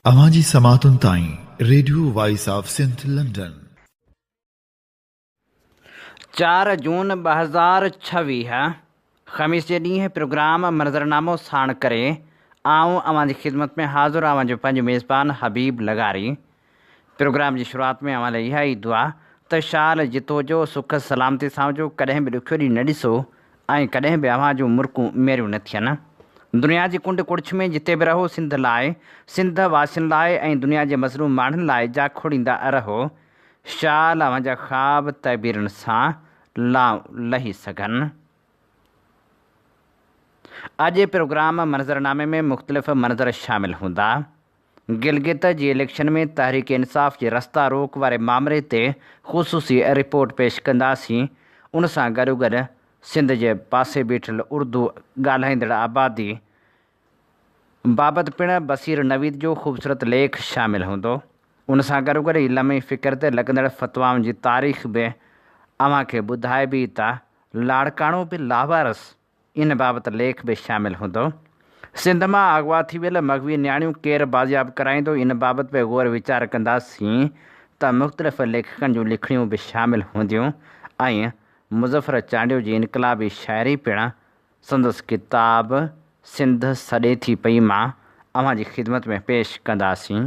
اوهان جي سماعتن تائين radio voice of Sindh London. چار جون 2026 خميس جي ڏينهن پروگرام منظرنامو ساڻ ڪري آئون اوهان جي خدمت ۾ حاضر اوهان جو پنهنجو ميزبان حبيب لغاري پروگرام جي شروعات ۾ اوهان لاء اها ئي دعا ته شال جتو جو سک سلامتي سان هجو ڪڏهن به ڏکيو ڏينهن نه ڏسو ۽ ڪڏهن به اوهان جون مرڪون ميريون نه ٿين. دنيا جي ڪنڊ ڪڙڇ ۾ جتي به رهو سنڌ لاء، سنڌ واسين لاء ۽ دنيا جي مظلوم ماڻهن لاء جاکوڙيندا رهو. شال اوهان جا خواب تعبيرن سان لانء لهي سگهن. اڄ پروگرام منظرنامي ۾ مختلف منظر شامل هوندا. گلگت جي اليڪشن ۾ تحريڪ انصاف جي رستا روڪ واري مامري تي خصوصي رپورٽ پيش ڪنداسين، ان سان گڏوگڏ سنڌ جي پاسي بيٺل اردو ڳالهائيندڙ آبادي بابت پڻ بصير نويد جو خوبصورت ليک شامل هوندو، ان سان گڏوگڏ علم ۽ فڪر تي لڳندڙ فتوائن جي تاريخ به اوهان کي ٻڌائبي ته لاڙڪاڻو به لاوارث ان بابت ليک به شامل هوندو. سنڌ مان اغوا ٿي ويل مغوي نياڻيون ڪير بازياب ڪرائيندو ان بابت به غور ويچار ڪنداسين ته مختلف ليکڪن جون لکڻيون به شامل هونديون ۽ مظفر چانڊيو جي انقلابي شاعري پڻ سندس ڪتاب سنڌ سڏي ٿي پئي مان اوهان جي خدمت ۾ پيش ڪنداسين.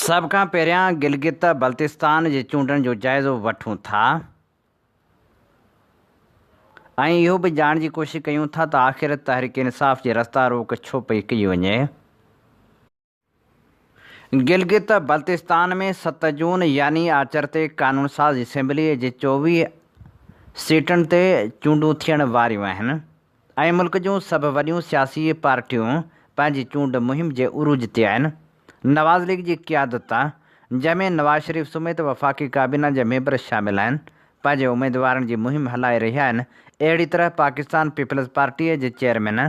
سڀ کان پهريان گلگت بلتستان جي چونڊن جو جائزو وٺون ٿا ۽ اهو به ڄاڻڻ جي ڪوشش ڪيون ٿا ته آخر تحريڪ انصاف جي رستا روڪ ڇو پئي ڪئي وڃي. گلگت بلتستان ۾ 7 جون يعني آچر تي قانون ساز اسيمبلي جي 24 سيٽن تي چونڊون ٿيڻ واريون آهن. ۽ ملڪ جون سڀ وڏيون سياسي پارٽيون پنهنجي چونڊ مهم جي عروج تي آهن. نواز ليگ جي قيادت، جنهن ۾ نواز شريف سميت وفاقي ڪابينا جا ميمبر شامل آهن، پنهنجي اميدوارن جي مهم هلائي رهيا آهن. اهڙي طرح پاڪستان پيپلز پارٽيء جي چيئرمين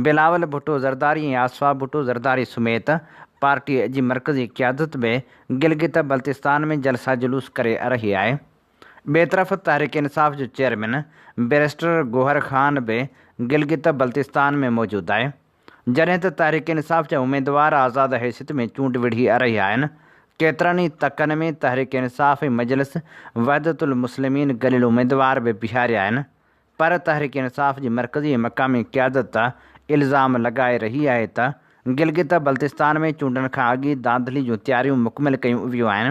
بلاول ڀٽو زرداري ۽ آصفه ڀٽو زرداري سميت پارٽيء جي مرڪزي قيادت به گلگت بلتستان ۾ جلسا جلوس ڪري رهي آهي. ٻئي طرف تحريڪ انصاف جو چيئرمين بئريسٽر گوهر خان به گلگت بلتستان ۾ موجود آهي. جڏهن ته تحريڪ انصاف جا اميدوار آزاد حيثيت ۾ چونڊ وڙهي رهيا آهن. ڪيترن ئي تڪن ۾ تحريڪ انصاف ۽ مجلس وحدت المسلمين گڏيل اميدوار به بيهاريا آهن. پر تحريڪ انصاف جي مرڪزي ۽ مقامي قيادت الزام لڳائي رهي آهي ته گلگت بلتستان ۾ چونڊن کان اڳ ئي ڌانڌلي جون تياريون مڪمل ڪيون ويون آهن.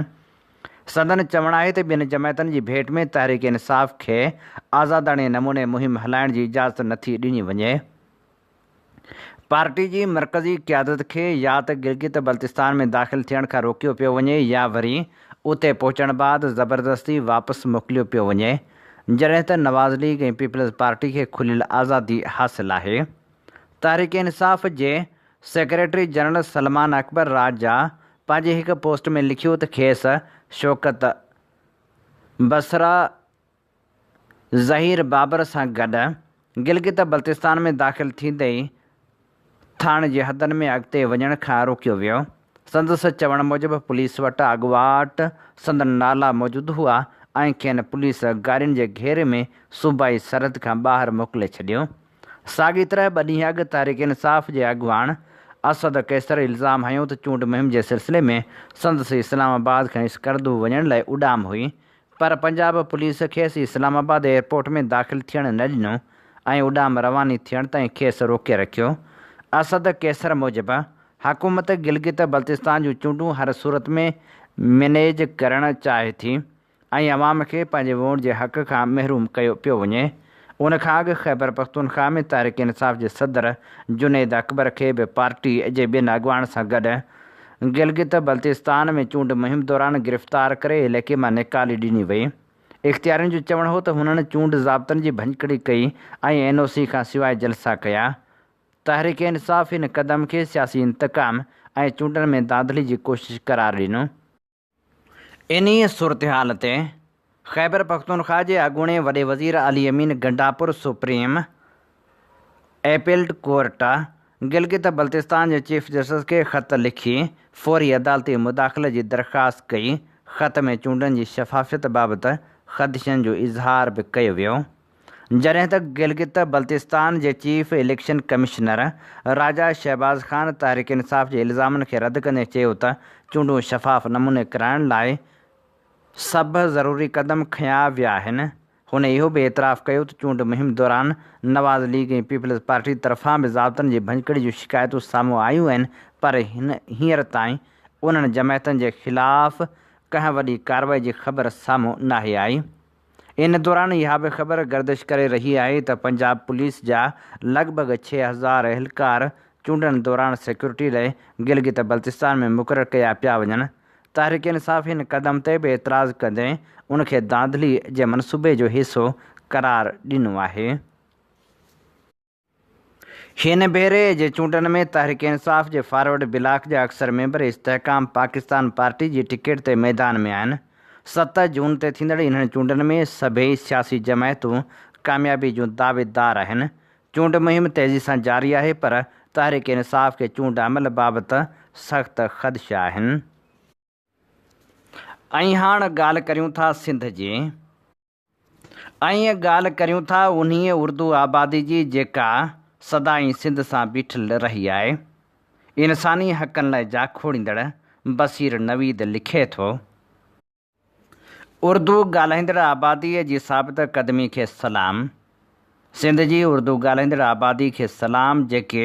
سندن چوڻ آهي ته ٻين جماعتن جي ڀيٽ ۾ تحريڪ انصاف کي آزاداڻي نموني مهم هلائڻ جي اجازت نٿي ڏني وڃي. پارٽي جي مرڪزي قيادت کي يا ته گلگت بلتستان ۾ داخل ٿيڻ کان روڪيو پيو وڃي يا وري اتي پهچڻ بعد زبردستي واپس موڪليو پيو وڃي، جڏهن ته نواز ليگ ۽ پيپلز پارٽي کي کليل آزادي حاصل آهي. تحريڪ انصاف جي سيڪريٽري جنرل سلمان اڪبر راجا پنهنجي هڪ پوسٽ ۾ لکيو ته کيس شوڪت بصره ظهير بابر سان گڏ گلگت بلتستان ۾ داخل ٿيندي ئي ٿاڻي جي حدن ۾ اڳتي وڃڻ کان روڪيو ويو. سندس چوڻ موجب پوليس وٽ اڳواٽ سندن نالا موجود هئا ۽ کين پوليس گاڏين جي گهيري ۾ صوبائي سرحد کان ٻاهر موڪلي ڇڏيو. ساڳي طرح ٻه ڏينهن اڳ تحريڪ انصاف جي اڳواڻ اسد قيصر الزام هنيو ته چونڊ مهم جي سلسلي ۾ سندس اسلام آباد کان اسڪردو وڃڻ لاء اڏام هئي پر پنجاب پوليس کيس اسلام آباد ايئرپورٽ ۾ داخل ٿيڻ نه ڏنو ۽ اڏام رواني ٿيڻ تائين کيس روڪي رکيو. اسد قيصر موجب حڪومت گلگت بلتستان جون چونڊون هر صورت ۾ مئنيج ڪرڻ چاهي ٿي. ۽ عوام کي پنهنجي ووٽ جي حق کان محروم ڪيو پيو وڃي. ان کان اڳ خيبرپختونخواهه ۾ تحريڪ انصاف جي صدر جنيد اڪبر کي به پارٽي جي ٻين اڳواڻن سان گڏ گلگت بلتستان ۾ چونڊ مهم دوران گرفتار ڪري علائقي مان نيڪالي ڏني وئي. اختيارين جو چوڻ هو ته هنن چونڊ ضابطن جي ڀڃڪڙي ڪئي ۽ اين او سي کان سواء جلسا ڪيا. تحريڪ انصاف ان قدم کي سياسي انتقام ۽ چونڊن ۾ ڌانڌلي جي ڪوشش قرار ڏنو. انهيء صورتحال تي خيبرپختونخواهه جي اڳوڻي وڏي وزير Ali Amin Gandapur supreme appellate court Gilgit Baltistan جي چيف جسٽس کي خط لکي فوري عدالتي مداخلت جي درخواست ڪئي، خط ۾ چونڊن جي شفافيت بابت خدشن جو اظهار به ڪيو ويو. جڏهن ته گلگت بلتستان جي chief election commissioner Raja Shahbaz Khan Tehreek Insaf جي الزامن کي رد ڪندي چيو ته چونڊون شفاف نموني ڪرائڻ لاء سڀ ضروري قدم کنيا ويا آهن. هن اهو به اعتراف ڪيو ته چونڊ مهم دوران نواز ليگ ۽ پيپلز پارٽي طرفان به ضابطن جي ڀڃڪڙي جون شڪايتون سامهون آيون آهن پر هينئر تائين انهن جماعتن جي خلاف ڪنهن وڏي ڪارروائي جي خبر سامهون ناهي آئي. ان دوران اها به خبر گردش ڪري رهي آهي ته پنجاب پوليس جا لڳ ڀڳ 6000 اهلڪار چونڊن دوران سيڪيورٽي لاء گلگت بلتستان ۾ مقرر ڪيا پيا وڃن. تحريڪ انصاف ان قدم تي به اعتراض ڪندي ان کي ڌانڌلي جي منصوبي جو حصو قرار ڏنو آهي. هن ڀيري جي چونڊن ۾ تحريڪ انصاف جي فارورڊ بلاڪ جا اڪثر ميمبر استحڪام پاڪستان پارٽي جي ٽڪيٽ تي ميدان ۾ آهن. 7 جون تي ٿيندڙ انهن چونڊن ۾ سڀئي سياسي جماعتون ڪاميابي جون دعويدار آهن. چونڊ مهم تيزي سان جاري آهي پر تحريڪ انصاف کي چونڊ عمل بابت سخت خدشا آهن. ۽ هاڻ ڳالهه ڪريون ٿا سنڌ جي. ۽ ڳالهه ڪريون ٿا انهيء اردو آبادي جي جيڪا سدائين سنڌ سان بيٺل رهي آهي. انساني حقن لاء جاکوڙيندڙ بصير نويد لکي ٿو. اردو ڳالهائيندڙ آباديء جي ثابت قدمي کي سلام. سنڌ جي اردو ڳالهائيندڙ آبادي کي سلام جيڪي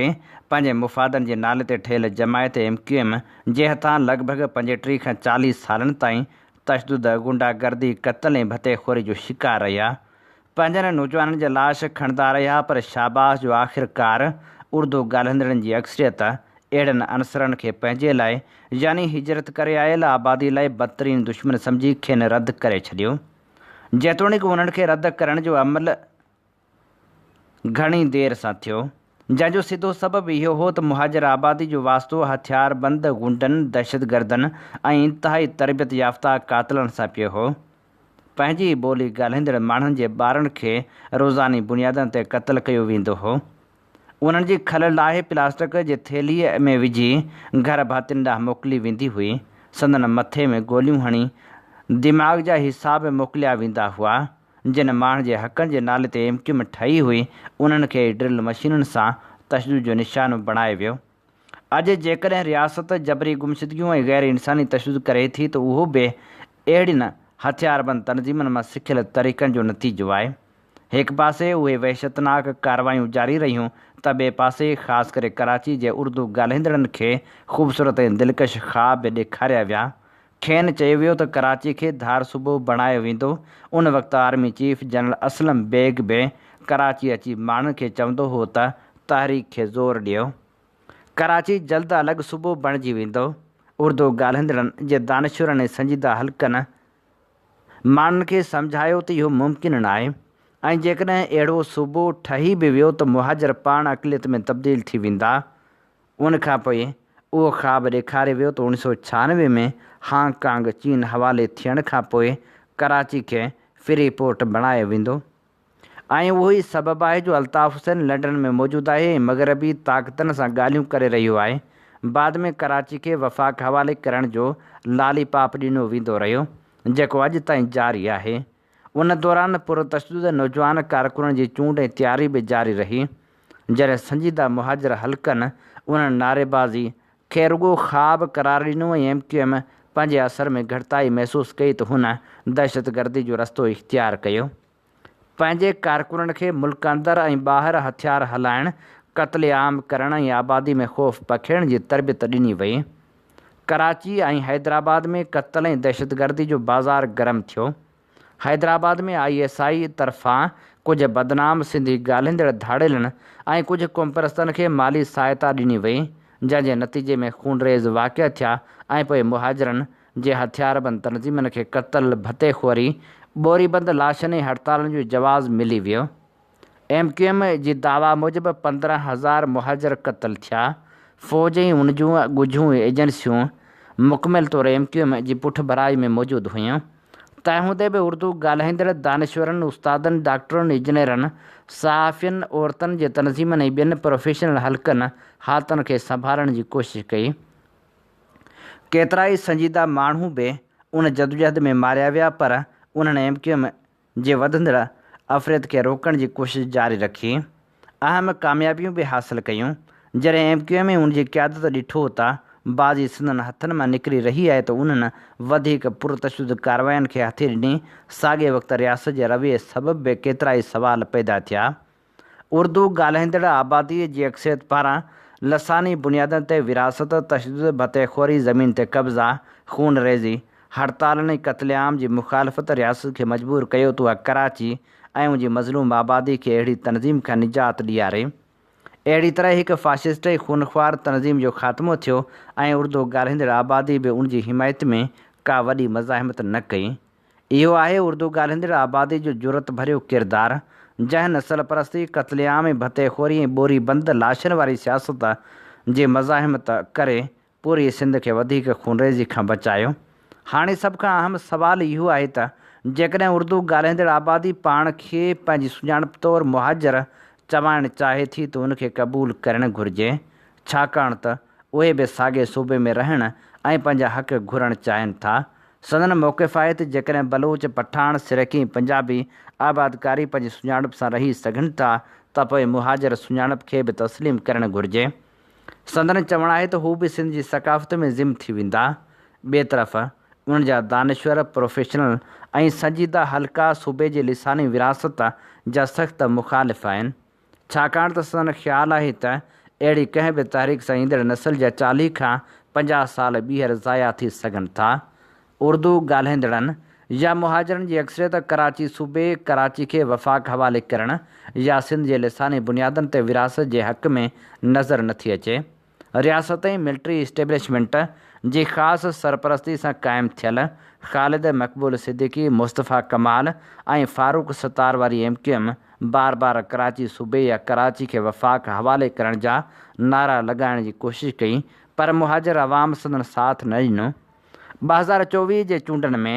پنهنجي مفادن جي نالي تي ٺهيل جماعت ايم ڪيو ايم جي هٿان لڳ ڀڳ 35 کان 40 سالن تائين تشدد، غنڊا گردي، قتل ۽ ڀتي خوري جو شڪار رهيا. پنهنجن نوجوانن جا لاش کڻندا رهيا پر شاباس جو آخرڪار اردو ڳالهائيندڙن جي اڪثريت اهڙن عنصرن کي پنهنجي لاء يعني هجرت ڪري آيل آبادي لاء بدترين دشمن سمجهي کين رد ڪري ڇڏيو. جيتوڻيڪ انهن کي رد ڪرڻ جو عمل گهڻي دير سان ٿيو، جنهن جو سڌو سبب اهو هو ته مهاجر آبادي جو واسطو هٿياربند غنڊن، دهشتگردن ۽ انتهائي تربيت يافته قاتلن سان پيو هو. پنهنجي ئي ٻولي ڳالهائيندڙ ماڻهن جي ٻارن کي روزاني بنيادن تي قتل ڪيو ويندو هو. انهن جي کل لاهي پلاسٽڪ جي ٿيلهيء ۾ وجهي گهر ڀاتين ڏانهن موڪلي ويندي هئي. سندن مٿي ۾ گوليون هڻي دماغ جا حصا به موڪليا ويندا هئا. جن ماڻهن جي حقن جي نالي تي ايم ڪيو ايم ٺهي هئي، انهن کي ئي ڊرل مشينن سان تشدد جو نشانو بڻايو ويو. اڄ جيڪڏهن رياست جبري گمشدگيون ۽ غير انساني تشدد ڪري ٿي ته اهو به اهڙين هٿياربند تنظيمن مان سکيل طريقن جو نتيجو آهي. هڪ پاسي اهي وحشتناڪ ڪارروايون جاري رهيون ته ٻئي پاسي خاص ڪري ڪراچي جي اردو ڳالهائيندڙن کي خوبصورت ۽ دلڪش خواب به ڏيکاريا ويا. کين چيو ويو ته ڪراچي کي ڌار صوبو بڻايو ويندو. ان وقت army chief general Aslam Beg به ڪراچي اچي ماڻهن کي چوندو هو ته تحريڪ کي زور ڏيو. ڪراچي جلد الڳ صوبو بڻجي ويندو. اردو ڳالهائيندڙن جي دانشورن ۽ سنجيده حلقن ماڻهن کي سمجهايو ته اهو ممڪن ناهي ۽ جيڪڏهن اهڙو صوبو ٺهي به ويو ته مهاجر پاڻ اقليت ۾ تبديل ٿي ويندا. ان کان پوء اهو خواب ڏيکاريو ويو ته 1996 ۾ هانگ ڪانگ چين حوالي ٿيڻ کان پوء ڪراچي کي فري پورٽ بڻايو ويندو. ۽ اهو ئي سبب آهي جو الطاف حسين لنڊن ۾ موجود آهي ۽ مغربي طاقتن سان ڳالهيون ڪري رهيو آهي. بعد ۾ ڪراچي کي وفاق حوالي ڪرڻ جو لالي پاپ ڏنو ويندو رهيو، جيڪو اڄ تائين جاري آهي. ان دوران پرتشدد نوجوان ڪارڪنن جي چونڊ ۽ تياري به جاري رهي. جڏهن سنجيده مهاجر حلقن انهن نعريبازي کي رڳو خواب قرار ڏنو ۽ ايم ڪيو ايم پنهنجي اثر ۾ گهٽتائي محسوس ڪئي ته هن دهشتگردي جو رستو اختيار ڪيو. پنهنجي ڪارڪنن کي ملڪ اندر ۽ ٻاهر هٿيار هلائڻ، قتل عام ڪرڻ ۽ آبادي ۾ خوف پکيڙڻ جي تربيت ڏني وئي. ڪراچي ۽ حيدرآباد ۾ قتل ۽ دهشتگردي جو بازار گرم ٿيو. حيدرآباد ۾ I S I طرفان ڪجهه بدنام سنڌي ڳالهيندڙ ڌاڙيلن ۽ ڪجهه قومپرستن کي مالي سهائتا ڏني وئي، جنهن جي نتيجي ۾ خونريز واقعا ٿيا ۽ پوء مهاجرن جي هٿياربند تنظيمن کي قتل، ڀتي خوري، ٻوري بند لاشن ۽ هڙتالن جو جواز ملي ويو. ايم ڪيو ايم جي دعويٰ موجب 15 هزار مهاجر قتل ٿيا. فوج ۽ ان جون ڳجهون ايجنسيون مڪمل طور ايم ڪيو ايم جي پٺڀرائي ۾ موجود هيون. تنهن هوندي به اردو ڳالهائيندڙ دانشورن، استادن، ڊاڪٽرن، انجنيئرن، صحافين، عورتن جي تنظيمن ۽ ٻين پروفيشنل حلقن حالتن کي سنڀالڻ جي ڪوشش ڪئي. ڪيترائي سنجيده ماڻهو به ان جدوجهد ۾ ماريا ويا پر انهن ايم ڪيو ايم جي وڌندڙ عفريت کي روڪڻ جي ڪوشش جاري رکي. اهم ڪاميابيون به حاصل ڪيون. جڏهن ايم ڪيو ايم ۽ ان جي قيادت ڏٺو ته بازي سندن هٿن مان نڪري رهي آهي ته انهن وڌيڪ پرتشدد ڪاررواين کي هٿي ڏني. ساڳئي وقت رياست جي رويي سبب به ڪيترائي سوال پيدا ٿيا. اردو ڳالهائيندڙ آبادي جي اڪثريت پاران لساني بنيادن تي ورهاست، تشدد، ڀتي خوري، زمين تي قبضا، خونريزي، هڙتالن ۽ قتل عام جي مخالفت رياست کي مجبور ڪيو ته اها ڪراچي ۽ ان جي مظلوم آبادي کي اهڙي تنظيم کان نجات ڏياري. اهڙي طرح هڪ فاشسٽ ۽ خونخوار تنظيم جو خاتمو ٿيو ۽ اردو ڳالهائيندڙ آبادي به ان جي حمايت ۾ ڪا وڏي مزاحمت نه ڪئي. اهو آهي اردو ڳالهائيندڙ آبادي جو جرئت ڀريو ڪردار، جنهن نسل پرستي، قتل عام ۽ ڀتي خوري ۽ ٻوري بند لاشن واري سياست جي مزاحمت ڪري پوري سنڌ کي وڌيڪ خونريزي کان بچايو. هاڻي سڀ کان اهم سوال اهو آهي ته جيڪڏهن اردو ڳالهائيندڙ آبادي پاڻ کي پنهنجي سڃاڻپ طور مهاجر چوائڻ چاهي ٿي ته ان کي قبول ڪرڻ گهرجي ڇاڪاڻ ته اهي به ساڳئي صوبي ۾ رهڻ ۽ پنهنجا حق گهرڻ چاهين ٿا. سندن موقف آهي ته جيڪڏهن بلوچ، پٺاڻ، سرڪي ۽ پنجابي آبادڪاري پنهنجي سڃاڻپ سان رهي سگهن ٿا ته پوء مهاجر سڃاڻپ کي به تسليم ڪرڻ گهرجي. سندن چوڻ آهي ته هو به سنڌ جي ثقافت ۾ ضم ٿي ويندا. ٻئي طرف انهن جا دانشور، پروفيشنل ۽ سنجيده حلقا صوبي جي لساني ورهاست جا سخت مخالف آهن. ڇاڪاڻ ته سندن خيال آهي ته اهڙي ڪنهن به تحريڪ سان ايندڙ نسل جا 40 کان 50 سال ٻيهر ضايع ٿي سگهن ٿا. اردو ڳالهائيندڙن يا مهاجرن جي اڪثريت ڪراچي صوبي، ڪراچي کي وفاق حوالي ڪرڻ يا سنڌ جي لساني بنيادن تي ورهاست جي حق ۾ نظر نٿي اچي. رياست ۽ ملٽري اسٽيبلشمينٽ جي خاص سرپرستي سان قائم ٿيل خالد مقبول صديقي، مصطفيٰ ڪمال ۽ فاروق ستار واري ايم ڪيو ايم بار بار ڪراچي صوبي يا ڪراچي کي وفاق حوالي ڪرڻ جا نعرا لڳائڻ جي ڪوشش ڪئي پر مهاجر عوام سندن ساٿ نه ڏنو. 2024 جي چونڊن ۾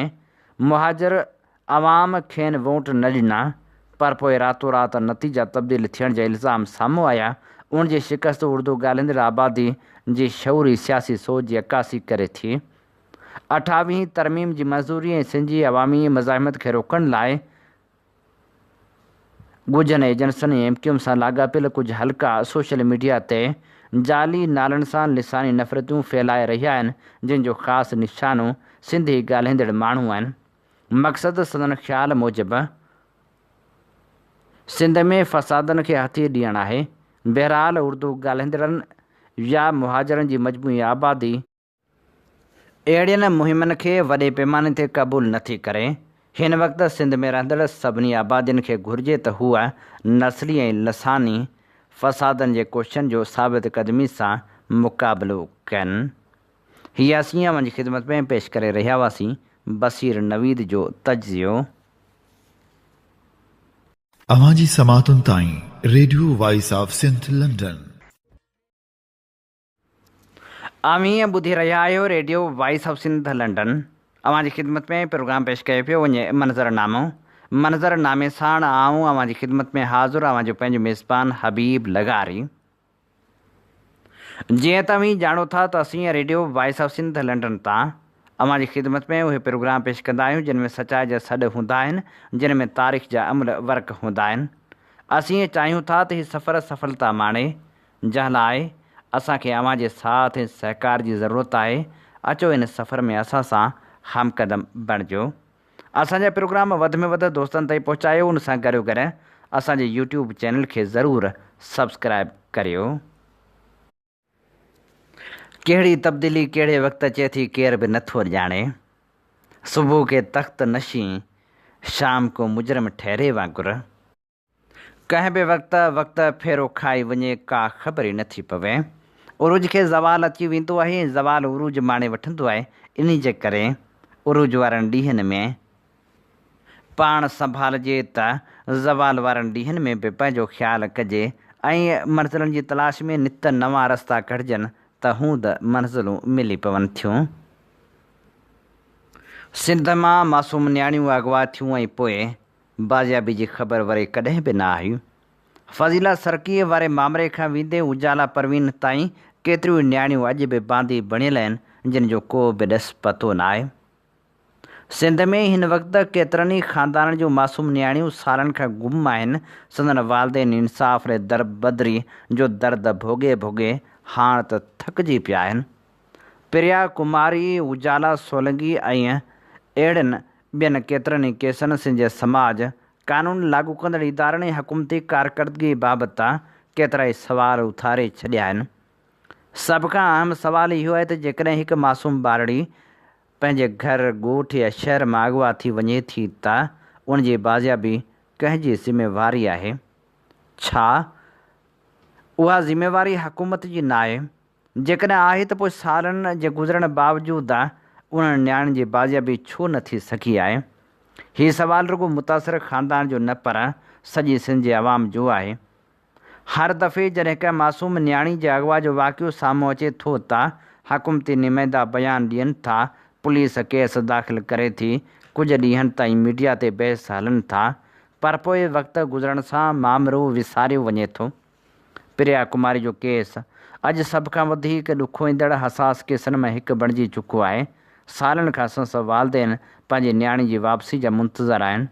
مهاجر عوام کين ووٽ نه ڏنا پر پوء راتو رات نتيجا تبديل ٿيڻ جا الزام سامهون آيا، ان جي شڪست اردو ڳالهيندڙ آبادي جي شعوري سياسي سوچ جي عڪاسي ڪري ٿي. اٺاويهين ترميم جي منظوري ۽ سنڌ جي عوامي مزاحمت کي روڪڻ لاء ڳجهن ايجنسين ۽ ايم ڪيو ايم سان لاڳاپيل ڪجهه حلقا سوشل ميڊيا تي جعلي نالن سان لساني نفرتون ڦهلائي رهيا آهن جن جو خاص نشانو سنڌي ڳالهائيندڙ ماڻهو آهن. مقصد سندن خيال موجب سنڌ ۾ فسادن کي هٿي ڏيڻ آهي. بهرحال اردو ڳالهائيندڙن يا مهاجرن جي مجموعي آبادي، اهڙين مهمن کي وڏي پيماني تي قبول نه ٿي ڪري. هن وقت سنڌ ۾ رهندڙ سڀني آبادين کي گهرجي ته هو نسلي ۽ لساني فسادن جي ڪوششن جو ثابت قدمي سان مقابلو ڪن. هي اسين اوهان جي خدمت ۾ پيش ڪري رهيا هئاسين بصير نويد جو تجزيو. اوهان جي سماعتن تائين radio voice of Sindh London. اوهين ٻڌي رهيا آهيو radio voice of Sindh London. اوهان جي خدمت ۾ پروگرام پيش ڪيو پيو وڃي منظر نامو. منظر نامي ساڻ آئون اوهان جي خدمت ۾ حاضر اوهان جو پنهنجو ميزبان حبيب لغاري. جيئن ته اوهين ڄاڻو ٿا ته اسين radio voice of Sindh London تان اوهان جي خدمت ۾ اهي پروگرام پيش ڪندا آهيون جن ۾ سچائي جا سڏ هوندا آهن جن ۾ تاريخ جا املهه ورق هوندا آهن. اسين چاهيون ٿا ته هي سفر سڦلتا ماڻي جنهن لاء اسان کي اوهان جي ساٿ ۽ سهڪار جي ضرورت آهي، اچو ان سفر ۾ اسان سان هم قدم بڻجو. اسان جا پروگرام وڌ ۾ وڌ دوستن تائين پهچايو ان سان گڏوگڏ اسان جي يوٽيوب چينل کي ضرور سبسڪرائب ڪريو. ڪهڙي تبديلي ڪهڙي وقت اچي ٿي ڪير به نٿو ڄاڻي. صبح ڪي تخت نشين شام ڪو مجرم ٺهري وانگر. ڪنهن به وقت وقت ڦيرو کائي وڃي ڪا خبر ئي نٿي پوي. عروج کي زوال اچي ويندو آهي ۽ زوال عروج ماڻي وٺندو آهي انهي جي ڪري عروج وارن ڏينهن ۾ پاڻ سنڀالجي ته زوال وارن ڏينهن ۾ به پنهنجو خيال ڪجي ۽ منزلن جي تلاش ۾ نت نوان رستا ڪڍجن ته هوند منزلون ملي پون ٿيون. سنڌ مان معصوم نياڻيون اغوا ٿيون ۽ پوء بازيابي جي خبر وري ڪڏهن به نه آئي. فضيلا سرڪيء واري مامري کان ويندي اجالا پروين تائين ڪيتريون ئي نياڻيون اڄ به باندي بڻيل آهن، جن جو ڪو به ڏس پتو نه آهي. سنڌ ۾ هن وقت ڪيترن ئي خاندانن جون معصوم نياڻيون سالن کان گم آهن، سندن والدين انصاف لاء دربدري جو درد ڀوڳي ڀوڳي هاڻ ته ٿڪجي پيا آهن. پريا ڪماري، اجالا سولنگي ۽ اهڙن ٻين ڪيترن ئي ڪيسن سنڌ جي سماج، قانون لاڳو ڪندڙ ادارن ۽ حڪومتي ڪارڪردگي بابت ڪيترائي سوال اٿاري ڇڏيا آهن. سڀ کان اهم سوال اهو آهي ته جيڪڏهن هڪ معصوم ٻارڙي پنهنجي گهر، ڳوٺ يا شهر مان اغوا ٿي وڃي ٿي ته ان جي بازيابي ڪنهن جي ذميواري آهي؟ ڇا اها ذميواري حڪومت جي ناهي؟ جيڪڏهن آهي ته پوء سالن جي گذرڻ باوجود انهن نياڻين جي بازيابي ڇو نه ٿي سگهي آهي؟ هي سوال رڳو متاثر خاندان جو نه پر سڄي سنڌ جي عوام جو آهي. هر دفعي جڏهن ڪنهن معصوم نياڻي جي اغوا جو واقعو سامهون اچي ٿو ته حڪومتي نمائندا بيان ڏين ٿا، پوليس ڪيس داخل ڪري ٿي، ڪجهه ڏينهن تائين ميڊيا تي بحث هلن ٿا، پر پوء وقت گذرڻ سان مامرو وساريو وڃي ٿو. پريا ڪماري جو ڪيس اڄ سڀ کان وڌيڪ ڏکوئيندڙ حساس ڪيسن مان هڪ بڻجي چڪو آهي. سالن کان سندس والدين پنهنجي نياڻي جي واپسي جا منتظر آهن.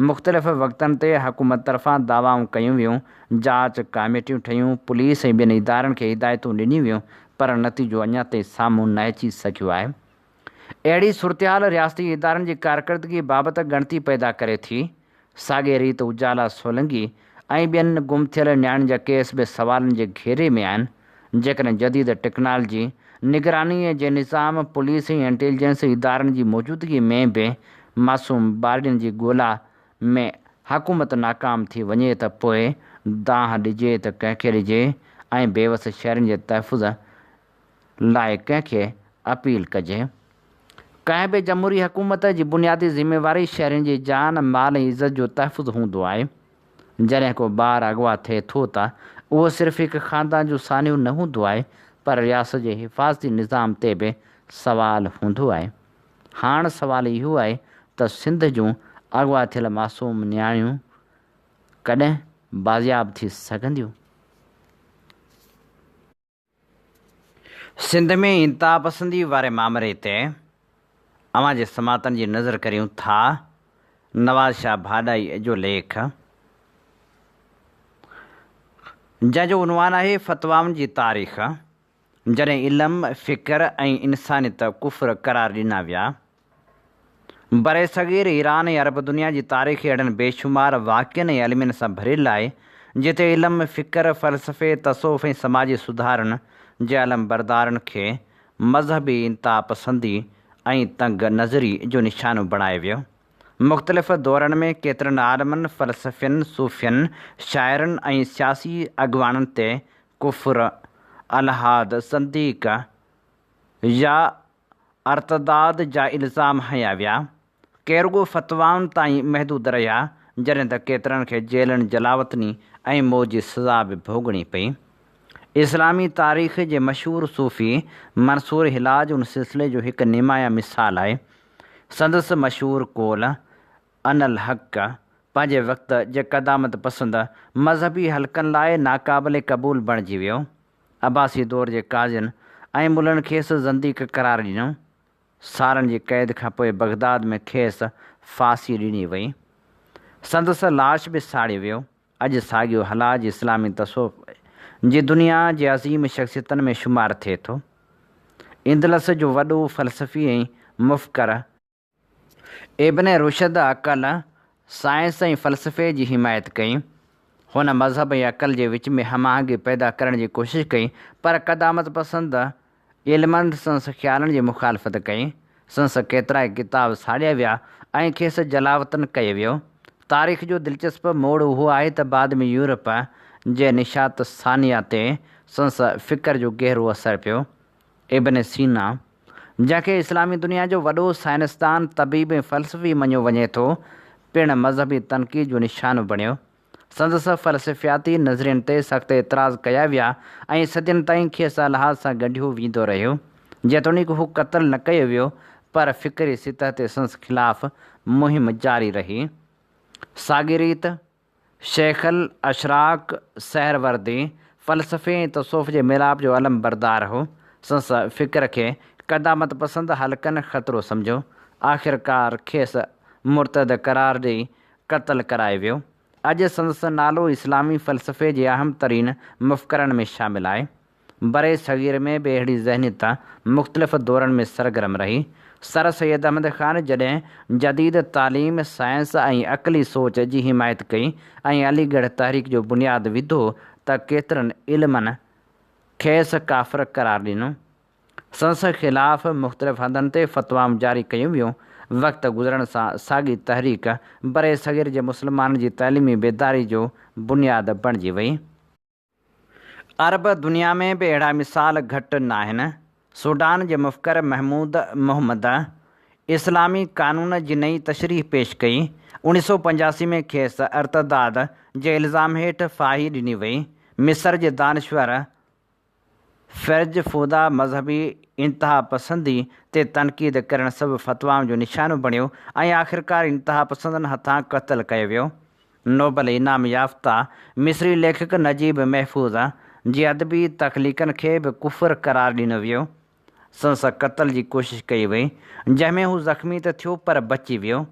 مختلف وقتن تي حڪومت طرفان دعوائون ڪيون ويون، جاچ ڪاميٽيون ٺهيون، پوليس ۽ ٻين ادارن کي هدايتون ڏنيون ويون پر نتيجو اڃا تائين سامهون نه اچي سگهيو آهي. اهڙي صورتحال رياستي ادارن جي ڪارڪردگي بابت ڳڻتي پيدا ڪري ٿي. ساڳئي ريت اجالا سولنگي ۽ ٻين گم ٿيل نياڻين جا ڪيس به سوالن جي گهيري ۾ آهن. جيڪڏهن جديد ٽيڪنالاجي، نگراني جي نظام، پوليس ۽ انٽيلجنس ادارن جي موجودگي ۾ به معصوم ٻارڙين جي ڳولا ۾ حڪومت ناڪام ٿي وڃي ته پوء دانهن ڏجي ته ڪنهن کي ڏجي ۽ بيوس شهرين جي تحفظ لاء ڪنهن کي اپيل ڪجي؟ ڪنهن به جمهوري حڪومت جي بنيادي ذميواري شهرين جي جان، مال ۽ عزت جو تحفظ هوندو آهي. جڏهن ڪو ٻار اغوا ٿئي ٿو ته اهو صرف هڪ خاندان جو سانحو نه هوندو آهي پر رياست جي حفاظتي نظام تي به سوال هوندو آهي. هاڻ سوال اهو آهي ته سنڌ جون اغوا ٿيل معصوم نياڻيون ڪڏهن بازياب ٿي سگهنديون؟ سنڌ ۾ انتهاپسندي واري مامري تي اوهان جي سماعتن جي نظر ڪريون ٿا نواز شاهه ڀاڏائي جو ليک جنهن جو عنوان آهي فتوائن جي تاريخ جڏهن علم، فڪر ۽ انسانيت ڪفر قرار ڏنا ويا. برصغير ايران ۽ عرب دنيا جي تاريخ اهڙن بيشمار واقعن ۽ المين سان ڀريل آهي، جتي علم، فڪر، فلسفي، تصوف ۽ سماجي سڌارن جي علمبردارن کي مذهبي انتهاپسندي ۽ تنگ نظري جو نشانو بڻايو ويو. مختلف دورن ۾ ڪيترن عالمن، فلسفين، صوفين، شاعرن ۽ سياسي اڳواڻن تي ڪفر، الحاد، زنديق يا ارتداد جا الزام هنيا ويا. ڪي رڳو فتوائن تائين محدود رهيا، جڏهن ته ڪيترن کي جيلن، جلاوطني ۽ موت جي سزا به ڀوڳڻي پئي. اسلامي تاريخ جي مشهور صوفي منصور حلاج ان سلسلي جو هڪ نمايان مثال آهي. سندس مشهور قول، انا الحق، پنهنجي وقت جي قدامت پسند مذهبي حلقن لاء ناقابل قبول بڻجي ويو. عباسي دور جي قاضين ۽ ملن کيس زنديق قرار ڏنو. سالن جي قيد کان پوء بغداد ۾ کيس ڦاسي ڏني وئي. سندس لاش به ساڙيو ويو. اڄ ساڳيو حلاج اسلامي تصوف جي دنيا جي عظيم شخصيتن ۾ شمار ٿئي ٿو. اندلس جو وڏو فلسفي ۽ مفڪر، ابن رشد عقل، سائنس ۽ فلسفي جي حمايت ڪئي. هن مذهب ۽ عقل جي وچ ۾ هم آهنگي پيدا ڪرڻ جي ڪوشش ڪئي، پر قدامت پسند علمن سندس خيالن جي مخالفت ڪئي. سندس ڪيترائي ڪتاب ساڙيا ويا ۽ کيس جلاوطن ڪيو ويو. تاريخ جو دلچسپ موڙ اهو آهي ته بعد ۾ يورپ جي نشاط ثانيه تي سندس فڪر جو گهرو اثر پيو. ابن سينا، جنهن کي اسلامي دنيا جو وڏو سائنسدان، طبيب ۽ فلسفي مڃيو وڃي ٿو، پڻ مذهبي تنقيد جو نشانو بڻيو. سندس فلسفياتي نظرين تي سخت اعتراض ڪيا ويا ۽ صدين تائين کيس الحاد سان ڳنڍيو ويندو رهيو. جيتوڻيڪ هو قتل نه ڪيو ويو، پر فڪري سطح تي سندس خلاف مهم جاري رهي. ساڳي ريت، شيخ الاشراق سهروردي فلسفي ۽ تصوف جي ميلاپ جو علمبردار هو. سندس فڪر کي قدامت پسند حلقن خطرو سمجهيو. آخرڪار کيس مرتد قرار ڏئي قتل ڪرايو ويو. اڄ سندس نالو اسلامي فلسفي جي اهم ترين مفڪرن ۾ شامل آهي. برصغير ۾ به اهڙي ذهنيت مختلف دورن ۾ سرگرم رهي. سر سيد احمد خان جڏهن جديد تعليم، سائنس ۽ عقلي سوچ جي حمايت ڪئي ۽ علي ڳڙهه تحريڪ جو بنياد وڌو ته ڪيترن علمن کيس ڪافر قرار ڏنو. سندس خلاف مختلف هنڌن تي فتوائون جاري ڪيون ويون. وقت گذرڻ سان ساڳي تحريڪ برصغير جي مسلمانن جي تعليمي بيداري جو بنياد بڻجي وئي. عرب دنيا ۾ به اهڙا مثال گهٽ ناهن. سوڊان جي مفڪر محمود محمد اسلامي قانون جي نئين تشريح پيش ڪئي. 1985 ۾ کيس ارتداد جي الزام هيٺ ڦاهي ڏني وئي. مصر جي دانشور فرج فودا مذهبي انتهاپسندي تي تنقيد ڪرڻ سبب فتوائن جو نشانو بڻيو ۽ آخرڪار انتهاپسندن هٿان قتل ڪيو ويو. نوبل انعام يافته مصري ليکڪ نجيب محفوظ جي ادبي تخليقن کي به ڪفر قرار ڏنو ويو. سندس قتل جي ڪوشش ڪئي وئي، جنهن ۾ هو زخمي ته ٿيو پر بچي ويو.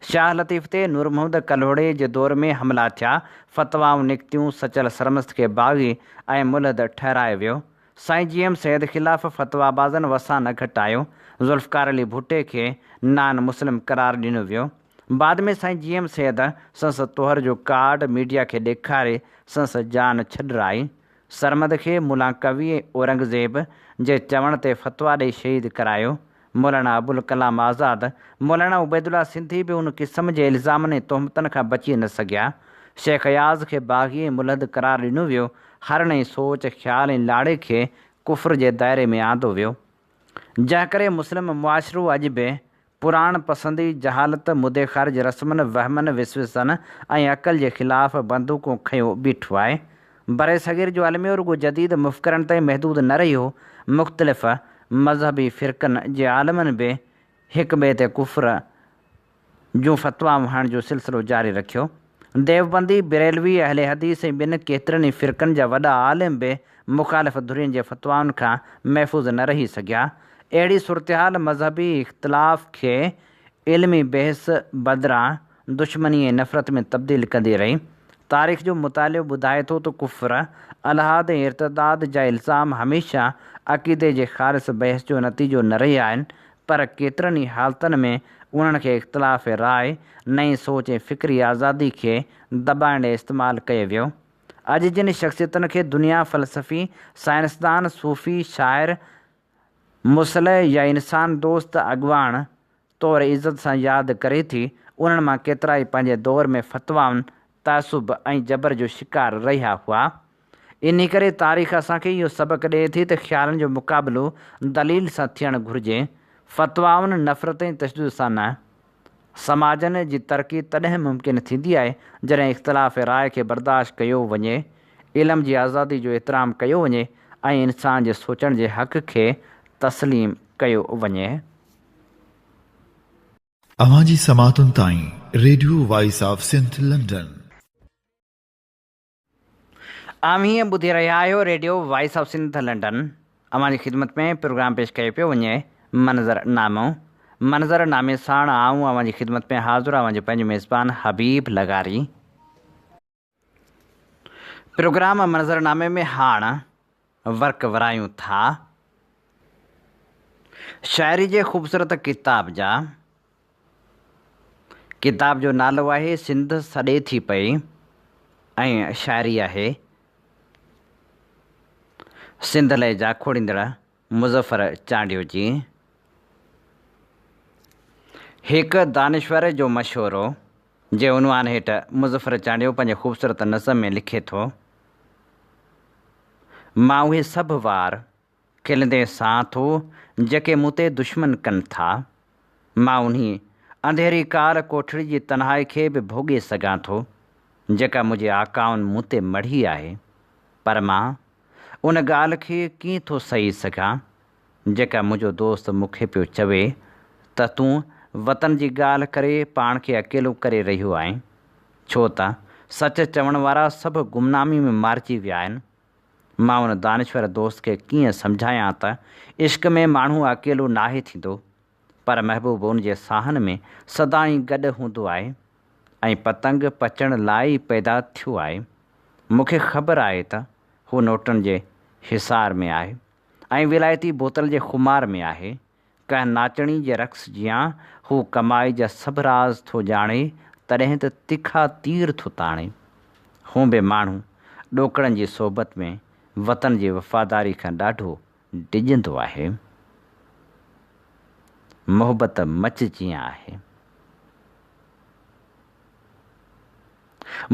شاهه لطيف تي نور محمد ڪلهوڙي جي دور ۾ حملا ٿيا، فتوائون نڪتيون، سچل سرمست کي باغي ۽ ملحد ٺهرايو ويو. سائين جي ايم سيد خلاف فتويٰ بازن وسان نه گهٽايو، ذوالفقار علي ڀٽي کي نان مسلم قرار ڏنو ويو. بعد ۾ سائين جي ايم سيد سندس طهر جو ڪارڊ ميڊيا کي ڏيکاري سندس جان ڇڏرائي. سرمد کي ملان قوي ۽ اورنگزيب جي چوڻ تي فتويٰ ڏئي شهيد ڪرايو. مولانا ابوالڪلام آزاد، مولانا عبيدالله سنڌي به ان قسم جي الزامن ۽ تهمتن کان بچي نه سگهيا. شيخ اياز کي باغي ۽ ملحد قرار ڏنو ويو. هر نئين سوچ، خيال ۽ لاڙي کي ڪفر جي دائري ۾ آندو ويو. جنهن ڪري مسلم معاشرو اڄ به پراڻ پسندي، جهالت، مدي خارج رسمن، وهمن، وسوسن ۽ عقل جي خلاف بندوقون کنيو بيٺو آهي. برصغير جو الميو رڳو جديد مفڪرن تائين محدود نه رهيو، مختلف مذهبي فرقن جي عالمن به هڪ ٻئي تي ڪفر جون فتوائون هڻڻ جو سلسلو جاري رکيو. ديوبندي، بريلوي، اهل حديث ۽ ٻين ڪيترن ئي فرقن جا وڏا عالم به مخالف ڌرين جي فتوائن کان محفوظ نه رهي سگهيا. اهڙي صورتحال مذهبي اختلاف کي علمي بحث بدران دشمني ۽ نفرت ۾ تبديل ڪندي رهي. تاريخ جو مطالعو ٻڌائي ٿو ته ڪفر، الحاد ۽ ارتداد جا الزام هميشه عقيدي جي خالص بحث جو نتيجو نه رهيا آهن، پر ڪيترن ئي حالتن ۾ انهن کي اختلاف راء، نئين سوچ ۽ فڪري آزادي کي دٻائڻ لاء استعمال ڪيو ويو. اڄ جن شخصيتن کي دنيا فلسفي، سائنسدان، صوفي، شاعر، مصلح يا انسان دوست اڳواڻ طور عزت سان ياد ڪري ٿي، انهن مان ڪيترائي پنهنجي دور ۾ فتوائن، تعصب ۽ جبر جو شڪار رهيا هئا. انهي ڪري تاريخ اسان کي اهو سبق ڏئي ٿي ته خيالن جو مقابلو دليل سان ٿيڻ گهرجي، فتوائن، نفرت ۽ تشدد سان نه. سماجن جي ترقي تڏهن ممڪن ٿيندي آهي جڏهن اختلاف راء کي برداشت ڪيو وڃي، علم جي آزادي جو احترام ڪيو وڃي ۽ انسان جي سوچڻ جي حق کي تسليم ڪيو وڃي. اوهان جي سماعتن تائين radio voice of Sindh London. اوهين ٻڌي رهيا آهيو radio voice of Sindh London. اوهان جي خدمت ۾ پروگرام پيش ڪيو پيو وڃي منظر نامو. منظر نامي ساڻ آئون اوهان جي خدمت ۾ حاضر اوهان جو پنهنجو ميزبان حبيب لغاري. پروگرام منظر نامي ۾ هاڻ ورق ورايون ٿا. شاعري جي خوبصورت ڪتاب جا. ڪتاب جو نالو آهي سنڌ سڏي ٿي پئي ۽ شاعري آهي سنڌ لئه جاکوڙيندڙ مظفر چانڊيو جي. هڪ دانشور جو مشورو جي عنوان هيٺ مظفر چانڊيو پنهنجي خوبصورت نظم ۾ لکي ٿو، مان اهي سڀ وار کلندي سان ٿو جيڪي مون تي دشمن ڪن ٿا. مان انهي انڌيري ڪال ڪوٺڙي جي تنهائي کي به ڀوڳي سگهان ٿو، جيڪا منهنجي آقائن مون تي مڙهي آهي. پر مان ان ڳالهه کي ڪيئن ٿو سهي سگهان، جيڪا منهنجو دوست مون کي پيو چوي ته تون وطن جي ڳالهه ڪري پاڻ کي اڪيلو ڪري رهيو آهين، ڇو ته سچ چوڻ وارا سڀ گمنامي ۾ مارجي ويا آهن. مان ان دانشور دوست کي ڪيئن سمجهايان ته عشق ۾ ماڻهو اڪيلو ناهي ٿيندو. پر محبوب ان جي ساهن ۾ سدائين گڏ هوندو آهي ۽ پتنگ پچڻ لاء ئي پيدا ٿيو آهي. مون کي خبر آهي ته هو نوٽن جي حصار ۾ آهي ۽ ولايتي بوتل جي خمار ۾ آهي. ڪنهن ناچڻي جي رقص جيان هو ڪمائي جا سڀ راز ٿو ڄاڻي، تڏهن ته تکا تير ٿو تاڻي. هون به ماڻهو ڏوڪڙن جي صحبت ۾ وطن جي وفاداري کان ڏاڍو ڊڄندو آهي. محبت مچ جيان آهي.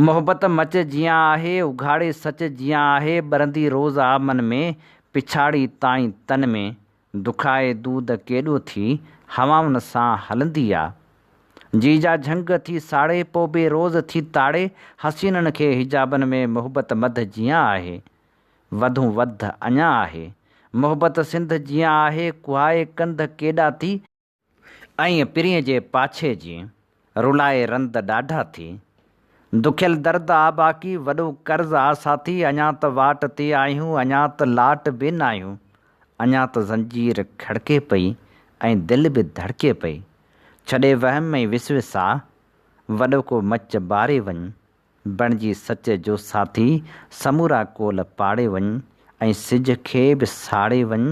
محبت مچ جيان آهي، اگهاڙي سچ جيان آهي، ٻرندي روز آ من ۾، پڇاڙي تائين تن ۾. دکائي دود ڪيڏو ٿي، هوائن سان هلندي آ. جي جا جهنگ ٿي ساڙي، پو به روز ٿي تاڙي، حسينن کي حجابن ۾ محبت مڌ جيان آهي، وڌون وڌ اڃا آهي. محبت سنڌ جيان آهي، ڪهائي ڪنڌ ڪيڏا ٿي، ائين پرينء جي پاڇي جي، رلائي رند ڏاڍا ٿي. دکيل درد آ باقي، وڏو قرض آ ساٿي، اڃا ته واٽ تي آهيون، اڃا ته لاٽ به ناهيون، اڃا ته زنجير کڙڪي پئي ۽ دل به ڌڙڪي پئي. ڇڏي وهم ۽ وسوسا، وڏو ڪو مچ ٻاري وڃ. بڻجي سچ جو ساٿي، سمورا قول پاڙي وڃ ۽ سج کي به ساڙي وڃ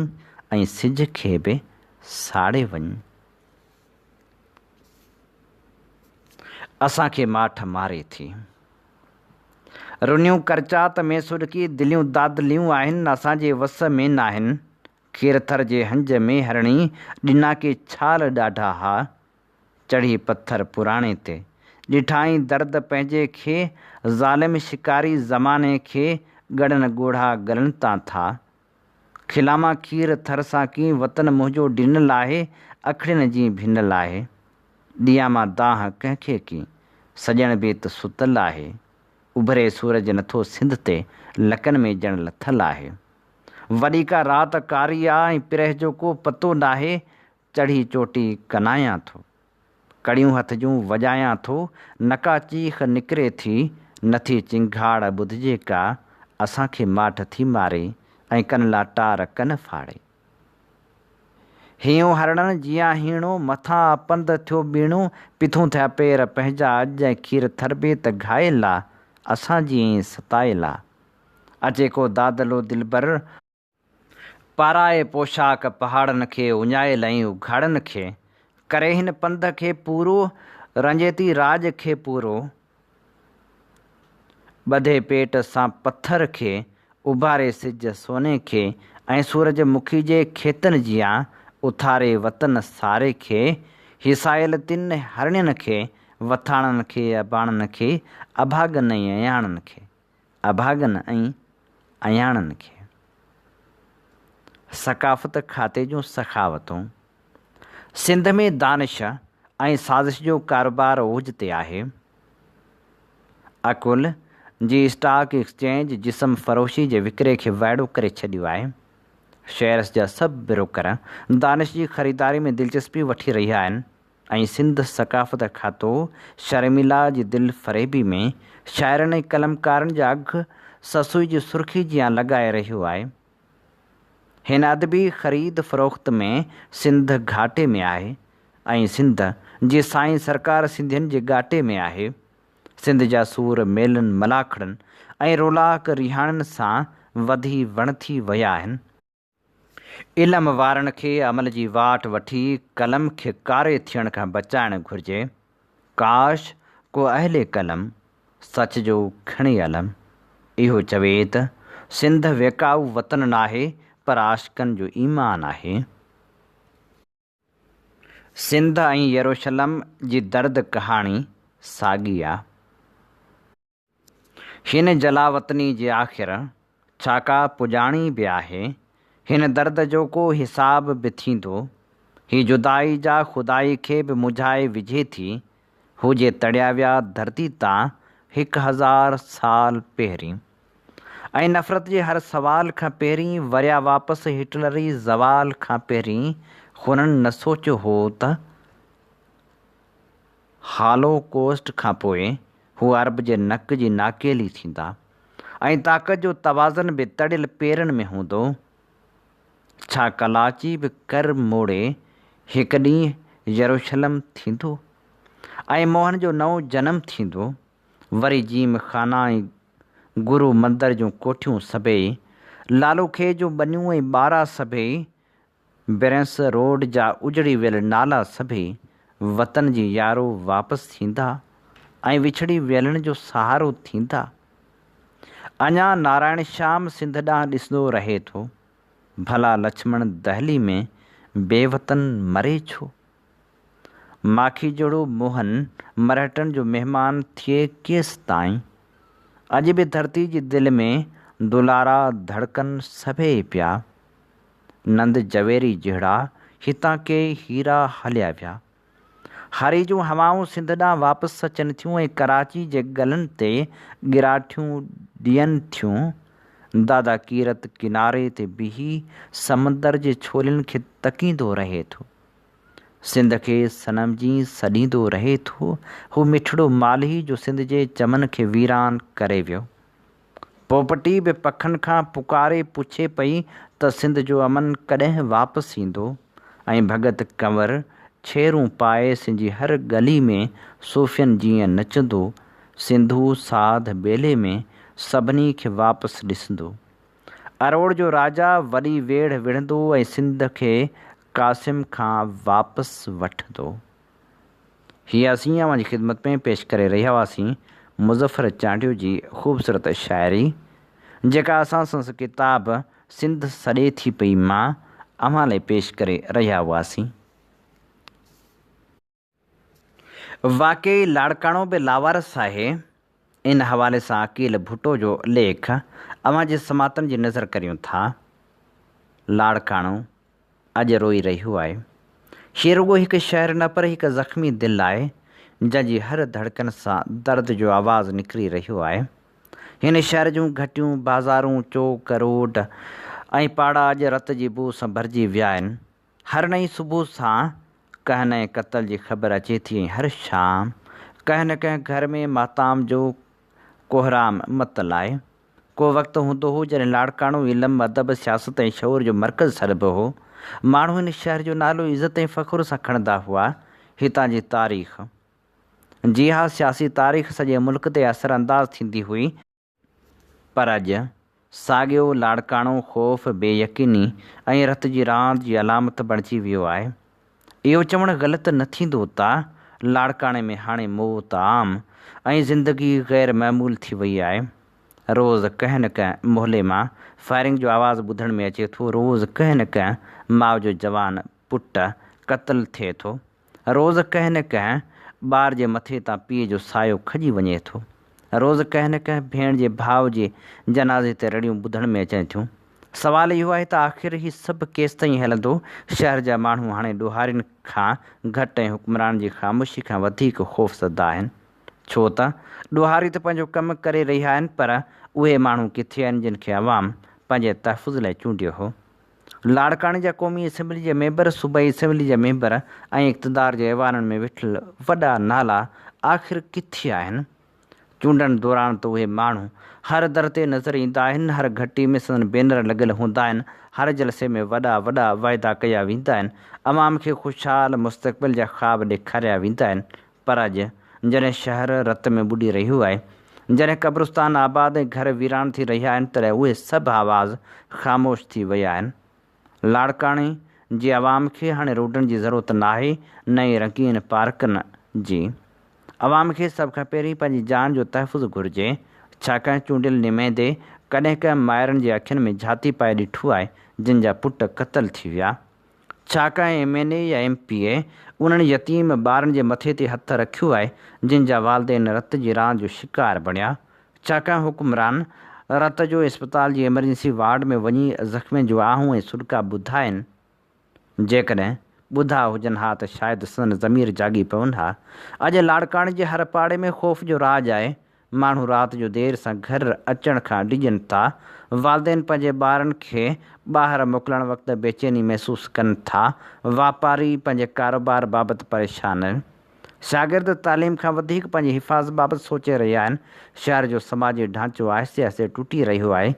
۽ سج کي به ساڙي وڃ. اسان کي ماٺ ماري ٿي. رنيون ڪرچات ۾ سڏڪي دليون دادليون آهن، اسان جي وس ۾ ناهن. کيرٿر جي هنج ۾ هرڻي ڏنا ڪي ڇال ڏاڍا ها، چڙهي پٿر پراڻي تي. ڏٺائين درد پنهنجي کي، ظالم شڪاري زماني کي، ڳڙن ڳوڙها ڳلن تان ٿا. کلامان کير ٿر سان ڪين، وطن منهنجو ڊنل آهي، اکڙين جي ڀنل آهي. ڏيان مان دانهن ڪنهن کي ڪين، سڄڻ به ته ستل آهي. اڀري سورج نٿو سنڌ تي، لڪن ۾ ڄڻ لٿل آهي. وڏي ڪا رات ڪاري آ ۽ پرهه جو ڪو پتو ناهي، چڙهي چوٽي ڪنايان ٿو. ڪڙيون هٿ جون وڄايان ٿو. نڪا چيخ نڪري ٿي، نٿي چنگهاڙ ٻڌجي ڪا. اسان کي ماٺ ٿي ماري ۽ ڪن لاٽار ڪن ڦاڙي. هينئون هرڻن جيان هيڻو، مٿان آ پنڌ ٿيو ٻيڻو. پٿون ٿيا پير پنهنجا اڄ ۽ کير ٿربي ته گهايل آ، اسان جيئن ستايل آ. اچي ڪو دادلو دلبر. پارائي پوشاڪ پهاڙن کي اڃايل ۽ اگهاڙن کي، ڪري هن پنڌ کي پورو، رنجيتي راڄ کي پورو، ٻڌي پيٽ سان پٿر کي، اڀاري سج سوني کي ۽ سورج مکي جي کيتن جيان اٿاري وطن ساري کي، هيسايل تن هرڻين کي، وٿاڻن کي اباڻن کي، اڀاڳن ۽ اياڻن کي. اڀاڳن ۽ اياڻن کي. ثقافت کاتي جون سخاوتون، سنڌ ۾ دانش ۽ سازش جو ڪاروبار اوج تي آهي. عقل جي اسٽاڪ ايڪسچينج جسم فروشي جي وڪري کي وائڙو ڪري ڇڏيو آهي. شيئرس جا سڀ بروڪر دانش جي خريداري ۾ دلچسپي وٺي رهيا آهن. ۽ سنڌ ثقافت کاتو شرميلا جي دل فريبي ۾ شاعرن ۽ قلمڪارن جا اگهه سسئي جي سرخي جيان لڳائي رهيو آهي. هن ادبي خريد فروخت ۾ سنڌ گهاٽي ۾ آهي ۽ سنڌ جي سائين سرڪار سنڌين جي ڳاٽي ۾ آهي. سنڌ جا سور ميلن ملاکڙن ۽ رولاڪ رهاڻين سان وڌي وڻ ٿي ويا آهن. علم وارن کي عمل جي واٽ وٺي قلم کي ڪاري ٿيڻ کان بچائڻ گهرجي. ڪاش ڪو اهل قلم سچ جو کڻي علم اهو چوي ته سنڌ ويڪائو وطن ناهي پر عاشقن جو ايمان آهي. سنڌ ۽ يروشلم جي درد ڪهاڻي ساڳي آ. هن جلاوطني جي آخر ڇا ڪا پڄاڻي به آهي؟ هن درد جو ڪو حساب به ٿيندو؟ هي جدائي جا خدائي کي به مونجهائي وجهي ٿي. هو جي تڙيا ويا ڌرتي تان 1000 سال پهرين. ۽ نفرت جي هر سوال کان پهرين وريا واپس هٽلري زوال کان پهرين هنن نه سوچيو هو ته هالو ڪوسٽ کان پوء هو عرب جي نڪ جي ناڪيلي ٿيندا ۽ طاقت جو توازن به تڙيل پيرن ۾ هوندو. ڇا ڪلاچي به ڪر موڙي هڪ ڏينهن يروشلم ٿيندو ۽ موهن جو نئون جنم ٿيندو. وري جيم خانا ۽ گرو مندر جون ڪوٺيون سڀيئي، لالو کي جون ٻنيون ۽ ٻارا سڀيئي، برنس روڊ جا اجڙي ويل نالا سڀيئي وطن جي يارو واپس ٿيندا ۽ وڇڙي ويلن جو سهارو ٿيندا. اڃا نارائڻ شيام سنڌ ڏانهن ڏسندو رهي ٿو. ڀلا لڇمڻ دهلي ۾ بي وطن مري ڇو؟ ماکي جهڙو موهن مرهٽن جو مهمان ٿئي ڪيستائين؟ اڄ به ڌرتي جي دل ۾ دولارا ڌڙڪن سڀيئي پيا. نند جويري جهڙا هتان ڪيئي هيرا هليا ويا. هاري جون هوائون سنڌ ڏانهن واپس اچن ٿيون ۽ ڪراچي جي ڳلن تي ڳراٺيون ڏين ٿيون. دادا ڪيرت ڪناري تي بيهي سمندر جي ڇولين کي تڪيندو رهي ٿو. سنڌ کي صنم جي سڏيندو رهي ٿو. هو مٺڙو مالهي جو سنڌ جي چمن کي ويران ڪري ويو. پوپٽي به پکن کان پڪاري پڇي پئي ته سنڌ جو امن ڪڏهن واپس ايندو ۽ ڀڳت ڪنور ڇيرون پائي سنڌ جي هر ڳلي ۾ صوفين جيئن نچندو، سنڌو ساڌ ٻيلي ۾ سڀني کي واپس ڏسندو. اروڙ جو راجا وڏي ويڙهه وڙهندو ۽ سنڌ کي قاسم کان واپس وٺندو. هي اسين اوهان جي خدمت ۾ پيش ڪري رهيا هئاسين مظفر چانڊيو جي خوبصورت شاعري جيڪا اسان سندس ڪتاب سنڌ سڏي ٿي پئي مان اوهان لاء پيش ڪري رهيا هئاسين. واقعي لاڙڪاڻو به لاوارث آهي. ان حوالي سان عقيل ڀٽو جو ليک اوهان جي سماعتن جي نظر ڪريون ٿا. لاڙڪاڻو اڄ روئي رهيو آهي. هي رڳو هڪ شهر نه پر هڪ زخمي دل آهي، جنهن جي هر ڌڙڪن سان درد جو آواز نڪري رهيو آهي. هن شهر جون گهٽيون، بازارون، چوڪ، روڊ ۽ پاڙا اڄ رت جي بوء سان ڀرجي ويا آهن. هر نئين صبح سان ڪنهن نئين قتل جي خبر اچي ٿي ۽ هر شام ڪنهن نه ڪنهن گهر ۾ ماتام جو ڪوهرام متل آهي. ڪو وقت هوندو هو جڏهن لاڙڪاڻو علم، ادب، سياست ۽ شعور جو مرڪز سڏبو هو. ماڻهو هن شهر جو نالو عزت ۽ فخر سان کڻندا هئا. هتان جي تاريخ، جي ها سياسي تاريخ سڄي ملڪ تي اثرانداز ٿيندي هئي. پر اڄ ساڳيو لاڙڪاڻو خوف، بي يقيني ۽ رت جي راند جي علامت بڻجي ويو آهي. اهو چوڻ غلط نه ٿيندو ته لاڙڪاڻي ۾ هاڻي موت عام ۽ زندگي غير معمول ٿي وئي آهي. روز ڪنهن نه ڪنهن محلي مان فائرنگ جو آواز ٻڌڻ ۾ اچي ٿو، روز ڪنهن نه ڪنهن ماء جو جوان پٽ قتل ٿئي ٿو. روز ڪنهن نه ڪنهن ٻار جي مٿي تان پيء جو سايو کڄي وڃي ٿو. روز ڪنهن نه ڪنهن ڀيڻ جي ڀاء جي جنازي تي رڙيون ٻڌڻ ۾ اچن ٿيون. سوال اهو آهي ته آخر هي سڀ ڪيستائين هلندو؟ شهر جا ماڻهو هاڻي ڏوهارين کان گهٽ ۽ حڪمرانن جي خاموشي کان وڌيڪ خوفزده آهن. ڇو ته ڏوهاري ته پنهنجو ڪم ڪري رهيا آهن پر اهي ماڻهو ڪٿي آهن جن کي عوام پنهنجي تحفظ لاء چونڊيو هو. لاڙڪاڻي جا قومي اسيمبلي جا ميمبر، صوبائي اسيمبلي جا ميمبر ۽ اقتدار جي ايوانن ۾ ويٺل وڏا نالا آخر ڪٿي آهن؟ چونڊن دوران ته اهي ماڻهو هر در تي نظر ايندا آهن، هر گهٽي ۾ سندن بينر لڳل هوندا آهن، هر جلسي ۾ وڏا وڏا وعدا ڪيا ويندا آهن، عوام کي خوشحال مستقبل جا خواب ڏيکاريا ويندا آهن پر اڄ جڏهن شهر رت ۾ ٻڏي رهيو آهي، جڏهن قبرستان آباد ۽ گهر ويران ٿي رهيا آهن، تڏهن اهي سڀ آواز خاموش ٿي ويا آهن. لاڙڪاڻي جي عوام کي هاڻي روڊن جي ضرورت ناهي، نه ئي رنگين پارڪن جي. عوام کي سڀ کان پهرين پنهنجي جان جو تحفظ گهرجي. ڇا ڪنهن چونڊيل نمائندي ڪڏهن ڪنهن مائرن جي اکين ۾ جهاتي پائي ڏٺو آهي، جن جا پٽ قتل ٿي ويا؟ ڇا ڪنهن ايم اين اي يا ايم پي اي انهن يتيم ٻارن جي مٿي تي هٿ رکيو آهي جن جا والدين رت جي راند جو شڪار بڻيا؟ ڇا ڪنهن حڪمران رت جو اسپتال جي ايمرجنسي وارڊ ۾ وڃي زخمين جون آهون ۽ سڏڪا ٻڌا آهن؟ جيڪڏهن ٻڌا هجن ها ته شايد سندن ضمير جاڳي پون ها. اڄ لاڙڪاڻي جي هر پاڙي ۾ خوف جو راڄ آهي. ماڻهو رات جو دير سان گهر اچڻ کان ڊڄن ٿا، والدين پنهنجي ٻارن کي ٻاهر موڪلڻ وقت بيچيني محسوس ڪن ٿا، واپاري پنهنجي ڪاروبار بابت پريشان آهن، شاگرد تعليم کان وڌيڪ پنهنجي حفاظت بابت سوچي رهيا آهن، شهر جو سماجي ڍانچو آهستي آهستي ٽٽي رهيو آهي،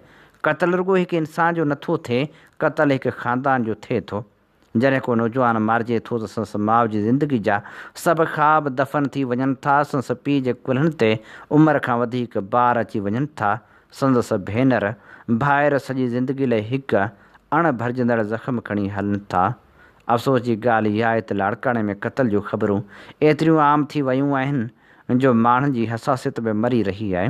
قتل رڳو هڪ انسان جو نٿو ٿئي، قتل هڪ خاندان جو ٿئي ٿو. جڏهن ڪو نوجوان مارجي ٿو ته سندس ماء جي زندگي جا سڀ خواب دفن ٿي وڃن ٿا، سندس پيء جي ڪلهن تي عمر کان وڌيڪ بار اچي وڃن ٿا، سندس ڀينر، ڀائر سڄي زندگي لئه هڪ اڻ ڀرجندڙ زخم کڻي هلن ٿا. افسوس جي ڳالهه اها آهي ته لاڙڪاڻي ۾ قتل جون خبرون ايتريون عام ٿي ويون آهن جو ماڻهن جي حساسيت به مري رهي آهي.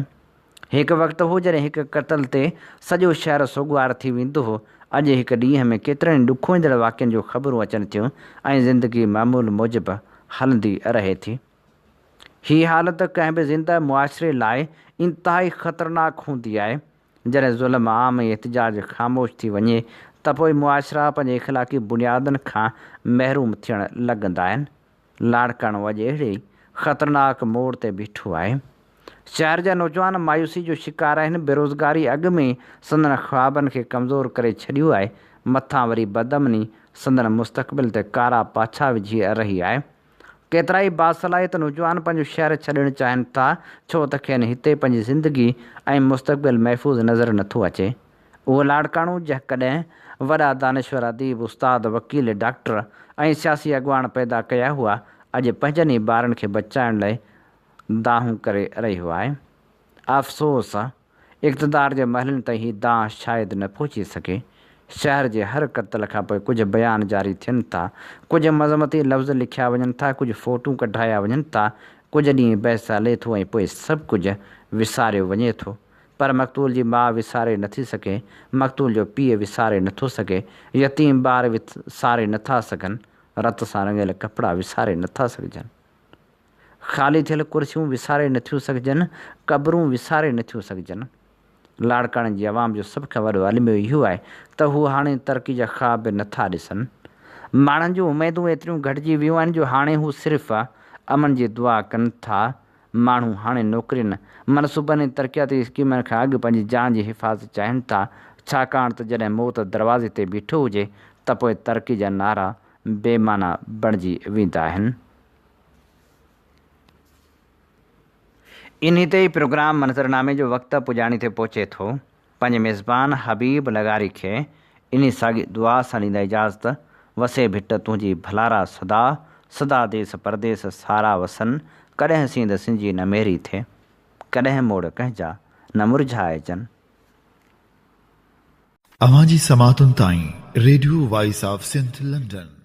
هڪ وقت هو جڏهن هڪ قتل تي سڄو شهر سوڳوار ٿي ويندو هو، اڄ هڪ ڏينهن ۾ ڪيترن ئي ڏکوئيندڙ واقعن جون خبرون اچن ٿيون ۽ زندگي معمول موجب هلندي رهي ٿي. هي حالت ڪنهن به زنده معاشري لاء انتهائي خطرناڪ هوندي آهي. جڏهن ظلم عام ۽ احتجاج خاموش ٿي وڃي ته پوء معاشرا پنهنجي اخلاقي بنيادن کان محروم ٿيڻ لڳندا آهن. لاڙڪاڻو اڄ اهڙي ئي خطرناڪ موڙ تي بيٺو آهي. شهر جا نوجوان مايوسي جو شڪار آهن، بيروزگاري اڳ ۾ ئي سندن خوابن کي ڪمزور ڪري ڇڏيو آهي، مٿان وري بدامني سندن مستقبل تي ڪارا پاڇا وجهي رهي آهي. ڪيترائي باصلاحيت نوجوان پنهنجو شهر ڇڏڻ چاهين ٿا، ڇو ته کين هتي پنهنجي زندگي ۽ مستقبل محفوظ نظر نٿو اچي. اهو لاڙڪاڻو جنهن ڪڏهن وڏا دانشور، اديب، استاد، وڪيل، ڊاڪٽر ۽ سياسي اڳواڻ پيدا ڪيا هئا، اڄ پنهنجن ئي ٻارن کي بچائڻ لئه دانهون ڪري رهيو آهي. افسوس! اقتدار جي محلن تائين هي دانهن شايد نه پهچي سگهي. شهر جي هر قتل کان پوء ڪجهه بيان جاري ٿين ٿا، ڪجهه مذمتي لفظ لکيا وڃن ٿا، ڪجهه فوٽو ڪڍرايا وڃن ٿا، ڪجهه ڏينهن بحث هلي ٿو ۽ پوء سڀ ڪجهه وساريو وڃي ٿو. پر مقتول جي ماء وساري نٿي سگهي، مقتول جو پيء وساري نٿو سگهي، يتيم ٻار وساري نٿا سگهن، رت سان رڱيل ڪپڙا وساري نٿا سگهجن. خالي ٿيل ڪرسيون وساري نٿيون سگهجن، قبرون وساري نٿيون سگهجن. لاڙڪاڻي جي عوام جو سڀ کان وڏو الميو اهو آهي ته هو هاڻي ترقي جا خواب به نٿا ڏسن. ماڻهن جون اميدون ايتريون گهٽجي ويون آهن جو هاڻي هو صرف امن جي دعا ڪن ٿا. ماڻهو هاڻي نوڪرين، منصوبن ۽ ترقياتي اسڪيمن کان اڳ پنهنجي جان جي حفاظت چاهين ٿا، ڇاڪاڻ ته جڏهن موت دروازي تي بيٺو هجي ته پوء ترقي جا نعرا بي معنيٰ بڻجي ويندا آهن. انهي تي ئي پروگرام منظرنامي جو وقت پڄاڻي تي پهچي ٿو. پنهنجي ميزبان حبيب لغاري کي انهي ساڳي دعا سان ڏيندا اجازت، وسي ڀٽ تنهنجي ڀلارا سدا، سدا ديس پرديس سارا وسن، ڪڏهن سينڌ سنجي نه ميري ٿئي، ڪڏهن موڙ ڪنهن جا نه مرجهائجن. اوهان جي سماعتن تائين radio voice of Sindh London.